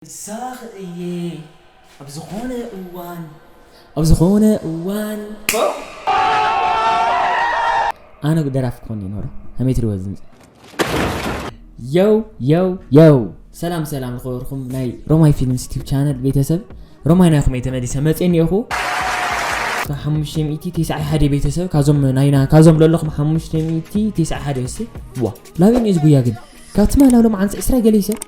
ሳኽ እየ ኣብ ዝኾነ እዋን ኣብ ዝኾነ እዋን ኣነ ደራፍ ክኾን ይኖረ ከመይ ትሪእዎ ዝምፅ የው የው የው ሰላም ሰላም ዝኸበርኩም ናይ ሮማይ ፊልምስ ዩቲብ ቻነል ቤተሰብ ሮማይ ናይኹም እየ ተመሊሰ መፅእ እኒኦኹ ሓሙሽተ ሚእቲ ተስዓይ ሓደ ቤተሰብ ካብዞም ናይና ካብዞም ለለኹም ሓሙሽተ ሚእቲ ተስዓይ ሓደ እስቲ ዋ ላበይ እኒኦ ዝጉያ ግን ካብ ትማል ኣብ ሎምዓንቲ ዕስራ ገለ ይሰብ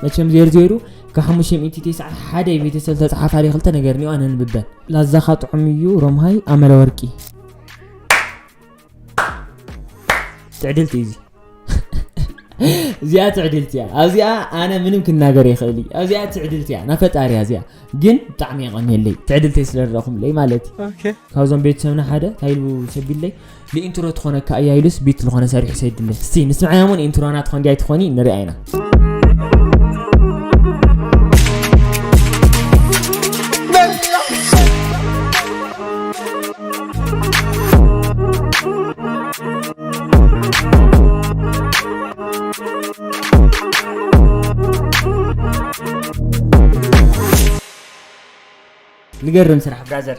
መቸም ዜር ዜሩ ካብ ሓሙሽተ ሚእቲ ተስዓይ ሓደ ቤተሰብ ተፅሓፋ ደ ክልተ ነገር እኒኦ ኣነ ንብበን ላዛኻ ጥዑም እዩ ሮምሃይ ኣመለ ወርቂ ትዕድልቲ እዚ እዚኣ ትዕድልቲ እያ ኣብዚኣ ኣነ ምንም ክናገር ይኽእል እዩ ኣብዚኣ ትዕድልቲ እያ ናፈጣሪ እያ እዚኣ ግን ብጣዕሚ የቐንየለይ ትዕድልተይ ስለ ዝረኹምለይ ማለት እዩ ካብዞም ቤተሰብና ሓደ እንታይ ኢሉ ሰቢለይ ንኢንትሮ ትኾነካ እያ ኢሉስ ቢት ዝኾነ ሰሪሑ ሰድለይ እስቲ ንስምዓያ እሞ ንኢንትሮና ትኾን ድያ ኣይትኾኒ ንሪኣ ኢና ንገርም ስራሕ ብራዘር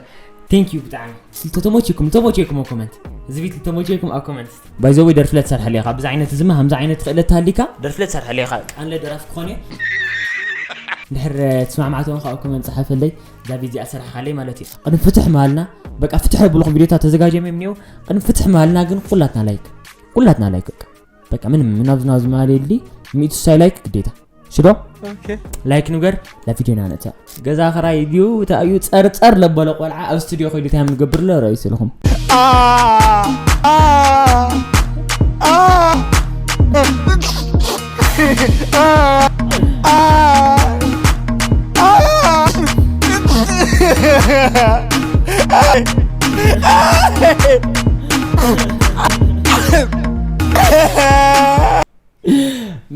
thank you ብጣዕሚ ተተሞችኩም ተሞችኩም ኣብ ኮመንት እዚ ቪት ተሞችኩም ኣብ ኮመንት ባይዘወይ ደርፍለ ትሰርሐለ ኢኻ ብዚ ዓይነት ዝማ ከምዚ ዓይነት ክእለት ታሊካ ደርፍለ ትሰርሐለ ኢኻ ቃንለ ደራፍ ክኾን እየ ድሕር ትስማዕማዕተውን ካብ ኮመንት ፀሓፈለይ እዛ ቪት እዚኣ ሰራሕኻለይ ማለት እዩ ቅድሚ ፍትሕ መሃልና በቃ ፍትሕ ኣብልኹም ቪዲዮታት ተዘጋጀዮም እዮም እኒው ቅድሚ ፍትሕ መሃልና ግን ኩላትና ላይክ ኩላትና ላይክ በቃ በቃ ምንም ናብዚ ናብዚ መሃል የድሊ ሚእቲ ሳይ ላይክ ግዴታ ሽዶ ላይክ ንገር ለቪዲዮና ነተ ገዛ ክራይ ድዩ እንታይ እዩ ጸርጸር ለበለ ቆልዓ ኣብ ስቱዲዮ ከይዱ እንታይ ምገብር ለ ረእዩ ስልኹም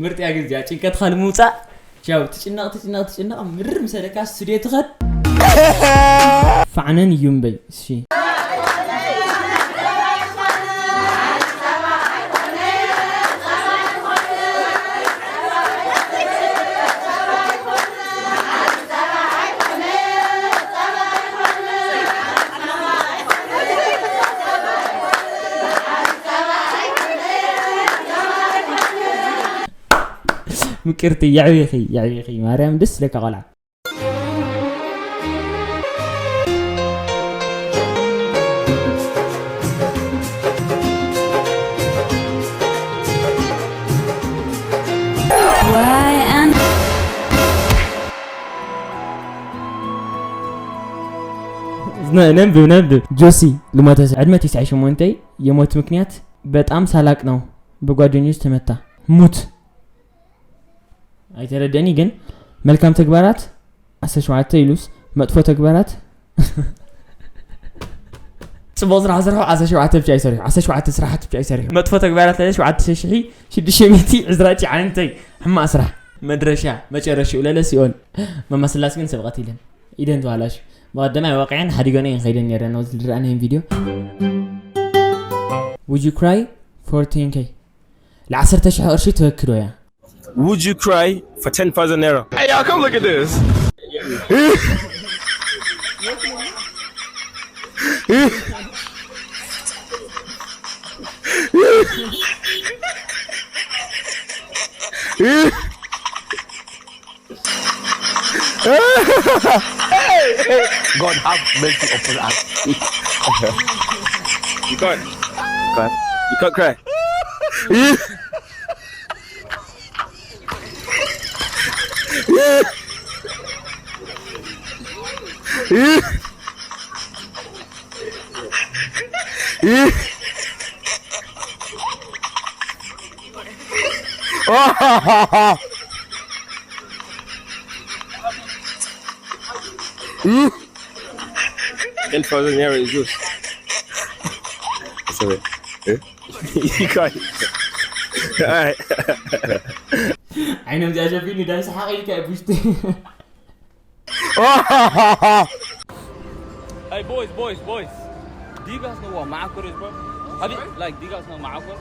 ምርጥ እያ ግን እዚኣ ጭንቀትኻ ንምውፃእ ቻው ትጭነቕ ትጭነቕ ትጭነቕ ምርር ምሰለካ ስቱድዮ ትኸድ ፋዕነን እዩ እምበይ እሺ ምቅርቲ የዕቢኺ የዕቢኺ ማርያም ደስ ለካ ቆልዓ ነንብብ ነንብብ ጆሲ ልሞተ ዕድመ ትስዓይ ሸሞንተ የሞት ምክንያት በጣም ሳላቅ ነው በጓደኞች ተመታ ሙት ኣይተረደኒ ግን መልካም ተግባራት ዓሰርተ ሸውዓተ ኢሉስ መጥፎ ተግባራት ጽቡቕ ስራሕ ስርሑ ዓሰርተ ሸውዓተ ብቻ ይሰርሑ ዓሰርተ ሸውዓተ ስራሓት ብቻ ይሰርሑ መጥፎ ተግባራት ለለ ሸውዓተ ሽሒ ሽዱሽተ ሚእቲ ዕስራ ጭዓንተይ ሕማቕ ስራሕ መድረሻ መጨረሽኡ ለለ ሲኦል መማስላስ ግን ሰብቐት ኢለን ኢደን ተዋላሽ ብቐደማይ ወቂዐን ሓዲገን እየን ከይደን ነይረን ነዚ ዝረኣናየን ቪድዮ Would you cry for ten K ለ ዓሰርተ ሽሕ ቅርሺ ትበኪ ዶ እያ Would you cry for ten thousand naira? Hey, y'all, come look at this. God have mercy upon us. You can't. You can't. You can't cry. Ten thousand naira is yours. Sorry. Eh? You can't. Alright. عينهم زي عشان فيني ده صح غير كابوشتي Hey, boys, boys, boys. Do you guys know what Ma'akor is, bro? Have you, like, do you guys know Maakor?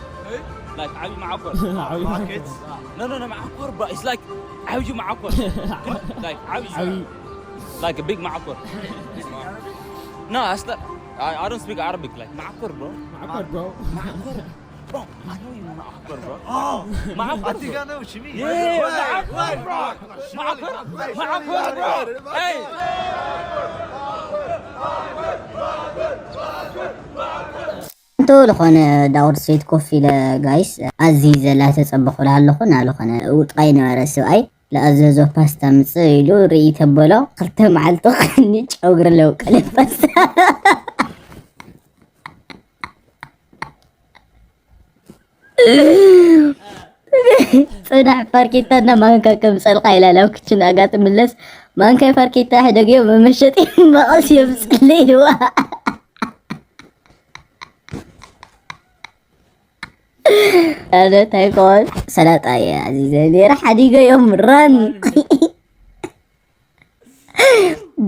Like, Abi Maakor? Abi Maakor. No, no, no, Maakor, bro. It's like, Abi Maakor. Like, Abi. Abi. Like a big Maakor. No, that's not. I, I don't speak Arabic. Like, Maakor, bro. Maakor, bro. Maakor. Bro, I know you know Maakor, bro. Oh, Maakor, I think I know what you mean. Yeah, Maakor, bro. Maakor, Maakor, bro. Hey. እንቶ ዝኾነ ዳውድ ስትሪት ኮፍ ኢለ ጋይስ ኣዚ ዘላ ተጸበኹ ኣለኹ። ናልኾነ ውጥቓይ ነበረ ስብኣይ ለኣዘዞ ፓስታ ምጽእ ኢሉ ርኢ ተበሎ ክልተ መዓልቲ ኸኒ ጨጉሪ ለውቀለ ፓስታ ጽናሕ ፋርኬታ እና ማንካ ከም ጸልቃ ኢላ ናብ ክችን ኣጋ ትምለስ። ማንካይ ፋርኬታ ሕደግዮ መመሸጢ መቐስ የምጽለይ ድዋ። ኣነ እንታይ ከውን ሰላጣ እየ ኣዚዘ ነይረ ሓዲገዮም ራን።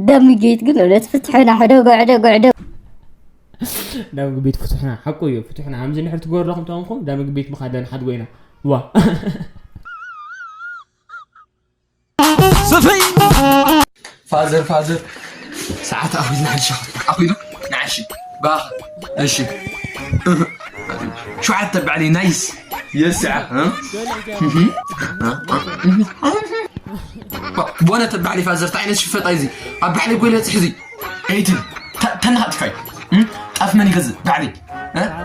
ደምጌት ግን እውነት ፍትሕና ሕደጎ ሕደጎ ሕደጎ። ዳምግ ቤት ፍትሕና ሓቁ እዩ። ፍትሕና ከምዚ ንሕር ትገብሩ ኣለኹም ተኾንኩም ዳምግ ቤት ምኻድ ለንሓድጎ ኢና። ዋ ፋዘር ፋዘር ሰዓት ኣኺልና ሕድሻ ኣኺሉ ንዓሺ ባኻ እሺ ሸውዓተ ባዕሊ ናይስ የስዓ ቦነ ተባዕሊ ፋዘር እንታይ ዓይነት ሽፈጣ እዚ ኣብ ባዕሊ ጎይለ ጽሕዚ ኤይትን ተናኻጥካይ ጣፍ መን ይገዝእ ባዕሊ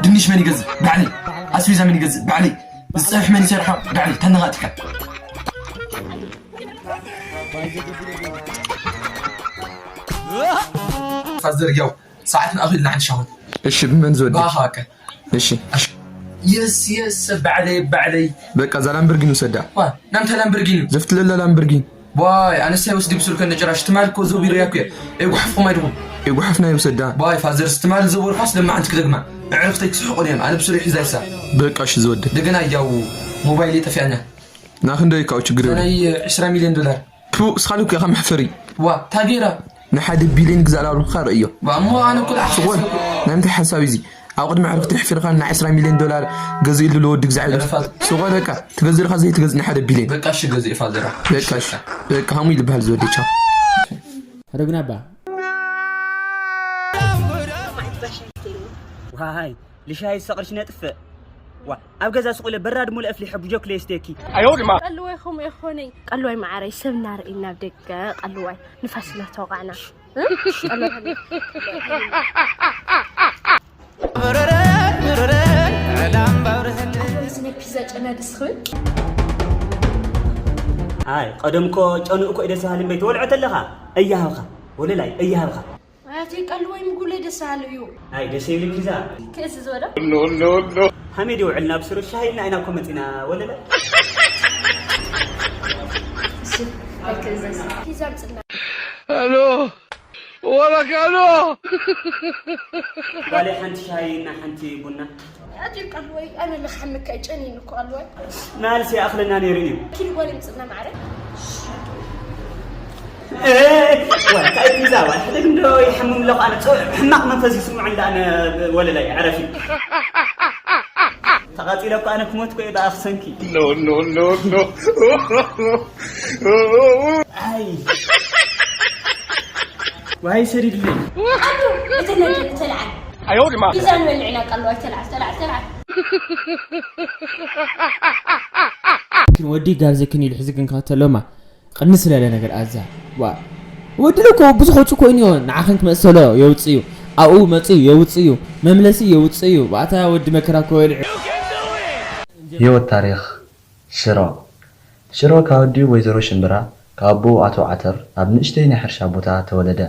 ድንሽ መን ይገዝእ ባዕሊ ኣስቤዛ መን ይገዝእ ባዕሊ ዝፀብሕ መን ይሰርሖ ባዕሊ ተናኻጥካይ ፋዘር ያው ሰዓት ንኣኺል ንዓን ሻሁን እሺ ብመን ዝወዲ ባኻ ከ እሺ የስ የስ ባዕለይ ባዕለይ በቃ እዛ ላምበርጊኒ ውሰዳ ዋ ናምታ ላምበርጊኒ ዘፍትለላ ላምበርጊኒ ዋይ ኣነስታይ ወስዲ ብስልከ ነጭራሽ ትማል እኮ ዘቢረያ እኮ እየ ጓሓፍኹም ኣይድኹም እየ ጓሓፍና ይውሰዳ ዋይ ፋዘርስ ትማል ዘበርኳስ ለማዓንቲ ክደግማ ኣዕርኽተይ ክስሕቑን እዮም ኣነ ብስሩ ሒዛ ይሳ በቃ እሺ ዝወዲ እንደገና ያው ሞባይል የጠፊኣና ናኽንደይ ካብኡ ችግር የብሉ ናይ ዕስራ ሚልዮን ዶላር ቱ እስኻልኩ ኢኻ መሕፈሪ ዋ ታጌራ ንሓደ ቢልዮን ግዛእ ላብልኩኻ ርእዮ ዋ እሞ ኣነ ኩል ኣሓስብ ናይ ምንታይ ሓሳብ እዚ ኣብ ቅድሚ ዕርፍቲ ሕፊርካ ና ዕስራ ሚልዮን ዶላር ገዚእሉ ለወዲ ግዛዕ ኢሉ ሱቆ በቃ ትገዝእ ኢልካ ዘይትገዝእ ንሓደ ቢልዮን በቃ እሺ ገዝእ ፋዘራ በቃ እሺ በቃ ሃሙ ይልበሃል ዝወዲ ቻው ሕደግና ባ ዋይ ልሻይ ሰቕርሽ ነጥፍእ ዋ ኣብ ገዛ ስቑለ በራድ ሙሉእ ኣፍሊሐ ቡጆክ ለየስቴኪ ቀልዋይ ከምኡ ይኾነይ ቀልዋይ መዓረይ ሰብ እናርእይ ናብ ደገ ቀልዋይ ንፋስ እናተወቃዕና ፒዛ ጨና ደስ ክብል ኣይ ቀደም እኮ ጨኑ እኮ ደስ ሃሊ እምበይ ትወልዖ ተለኻ እያሃብኻ ወለላይ እያሃብኻ ኣቲ ቀልወይ ምጉለ ደስ ሃሉ እዩ ኣይ ደስ ይብል ፒዛ ክእዝዝ ወዶ ሃሜድ ይውዕል ናብ ስሩ ሻሂ ኢልና ኢና እኮ መፂና ወለላይ ፒዛ ምፅና ሄሎ ወረካኖ ጓለይ ሓንቲ ሻሂ እና ሓንቲ ቡና ኣቲ ቀልወይ ኣነ ለሓምካ ይጨኒን እኮ ቀልወይ ናልሲ ኣኽለና ነይሩ እዩ ኪድ ጓል ምፅና ማዕረ እንታይ ፒዛ ዋ ሕደግ እንዶ ይሓምም ኣለኹ ኣነ ሕማቕ መንፈስ ይስምዖ እንዳ ኣነ ወለላይ ዕረፊ ተቓፂለ እኮ ኣነ ክሞት ኮ ብኣኽሰንኪ ኣይ ዋይ ሰዲድለይ እተነድ እተልዓል ኣይወድማ ፒዛ ንበልዕ ኢና ቀልዋይ ተልዓል ተልዓል ተልዓል ግን ወዲ ጋብዘክን ኢሉ ሕዚ ግን ከተሎማ ቅንስ ለለ ነገር ኣዛ ዋ ወዲ እኮ ብዙሕ ወጪ ኮይኑ ንዓኽን ክመጽእ ተሎ የውጽእ እዩ ኣብኡ መጽኡ የውጽእ እዩ መምለሲ የውጽእ እዩ ባእታ ወዲ መከራ እኮ በልዑ ህይወት ታሪኽ ሽሮ ሽሮ ካብ ኣዲኡ ወይዘሮ ሽምብራ ካብ ኣቦኡ ኣቶ ዓተር ኣብ ንእሽተይ ናይ ሕርሻ ቦታ ተወለደ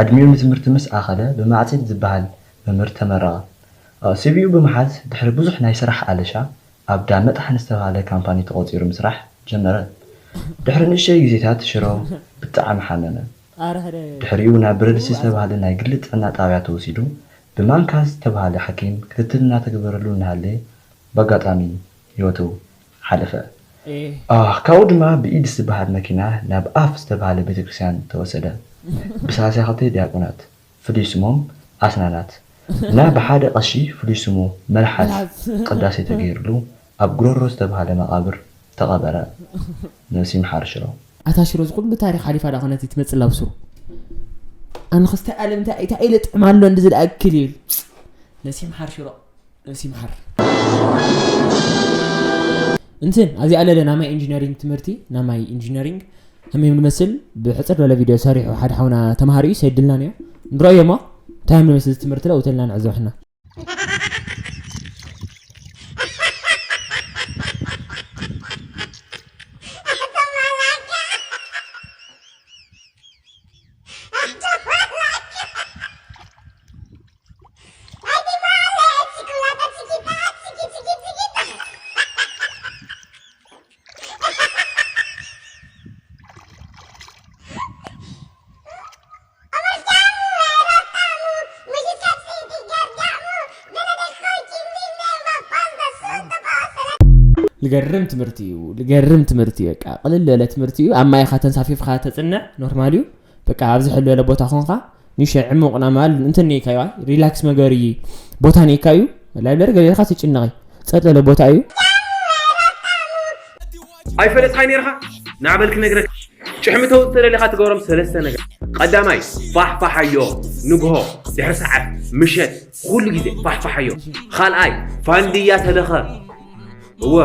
ዕድሚኡ ንትምህርቲ ምስ ኣኸለ ብማዕጺድ ዝበሃል መምህር ተመረቐ ኣእሲቢኡ ብምሓዝ ድሕሪ ብዙሕ ናይ ስራሕ ኣለሻ ኣብ ዳመጣሕ ንዝተባህለ ካምፓኒ ተቖጺሩ ምስራሕ ጀመረ። ድሕሪ ንእሽተይ ግዜታት ሽሮ ብጣዕሚ ሓመመ። ድሕሪኡ ናብ ብረድስቲ ዝተባህለ ናይ ግሊ ጥዕና ጣብያ ተወሲዱ ብማንካ ዝተባህለ ሓኪም ክትትል እናተገበረሉ እናሃለየ ብኣጋጣሚ ህይወቱ ሓለፈ። ካብኡ ድማ ብኢድ ዝበሃል መኪና ናብ ኣፍ ዝተባህለ ቤተክርስትያን ተወሰደ። ብሰላሳ ክልተ ዲያቆናት ፍሉይ ስሞም ኣስናናት እና ብሓደ ቀሺ ፍሉይ ስሙ መልሓስ ቅዳሴ ተገይርሉ ኣብ ጉሮሮ ዝተባህለ መቓብር ተቐበረ። ነብሲ ይምሓር ሽሮ። ኣታ ሽሮ፣ እዚ ኩሉ ታሪኽ ሓሊፋ ደኣ ኮነት ትመጽእ ላብሱ? ኣነ ክስተ ዓለም እንታይ እንታይ ኢለ ጥዕም ኣሎ እንድዚ ደኣ እክል ይብል። ነብሲ ይምሓር ሽሮ፣ ነብሲ ይምሓር። እንትን ኣብዚ ኣለለ ናማይ ኢንጂነሪንግ ትምህርቲ፣ ናማይ ኢንጂነሪንግ ከመይ ዝመስል ብሕጽር ዝበለ ቪድዮ ሰሪሑ ሓደ ሓውና ተማሃሪ እዩ፣ ሰይድልና ነዮ። ንረእዮ እሞ እንታይ ከም ዝመስል ትምህርቲ ለውተልና ንዕዘብ ሕና። ልገርም ትምህርቲ እዩ፣ ልገርም ትምህርቲ እዩ። በቃ ቅልል ዝበለ ትምህርቲ እዩ። ኣብ ማይ ኢኻ ተንሳፊፍካ ተጽንዕ ኖርማል እዩ። በቃ ኣብዚ ሕል ዝበለ ቦታ ኮንካ ንእሽተይ ዕሙቕ ናማል እንትን ነይካ እዩ፣ ሪላክስ መገሪ ቦታ ነይካ እዩ። ላይብረሪ ገለ ኢልካ ትጭነቕ እዩ። ጸጥ ዝበለ ቦታ እዩ። ኣይፈለጥካይ ነይርካ? ንዓበል ክነግረካ። ጭሕሚ ተውፅእ ተደሊኻ ትገብሮም ሰለስተ ነገር። ቀዳማይ ፋሕፋሓዮ፣ ንግሆ፣ ድሕሪ ሰዓት፣ ምሸት፣ ኩሉ ግዜ ፋሕፋሓዮ። ካልኣይ ፋንድያ ተለኸ። እወ፣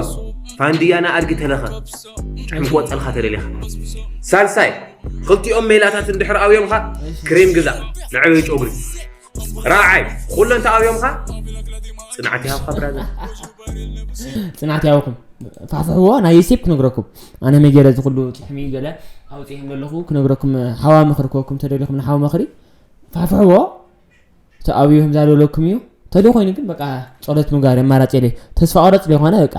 ፋንድያ ንኣድጊ ተለኸ። ጭሕሚ ክወፀልካ ተደሊኻ። ሳልሳይ ክልቲኦም ሜላታት እንድሕር ኣብዮምካ ክሬም ግዛእ፣ ንዕበይ ጨጉሪ። ራብዓይ ኩሎ እንተ ኣብዮምካ ጽንዓት ይሃብካ ብራዘር። ጽንዓት ይሃብኩም። ፋሕፍሕዎ፣ ናይ ዮሴፍ ክነግረኩም። ኣነ መይ ገይረ እዚ ኩሉ ጭሕሚ ገለ ኣውፅኤም ዘለኹ ክነግረኩም፣ ሓዋ ምኽሪ ክወኩም ተደሊኹም ንሓው ምኽሪ ፋሕፍሕዎ። እቲ ኣብዩ ከምዛ ዘለኩም እዩ። ተልዩ ኮይኑ ግን በቃ ጸሎት ምግባር ኣማራጺ የለይ። ተስፋ ቆረጽ ዘይኮነ በቃ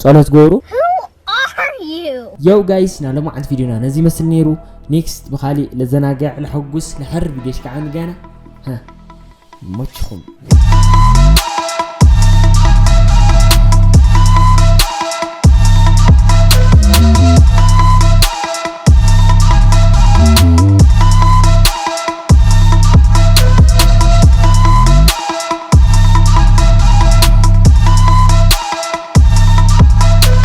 ጸሎት ገብሩ። Who are you? ዮው ጋይስ፣ ናይ ሎማዓንቲ ቪድዮና ነዚ ይመስል ነይሩ። ኔክስት ብኻሊእ ለዘናግዕ፣ ለሐጉስ፣ ለሐር ቪድዮ ሽካዓ ንገና። ሃ፣ ይመችኹም።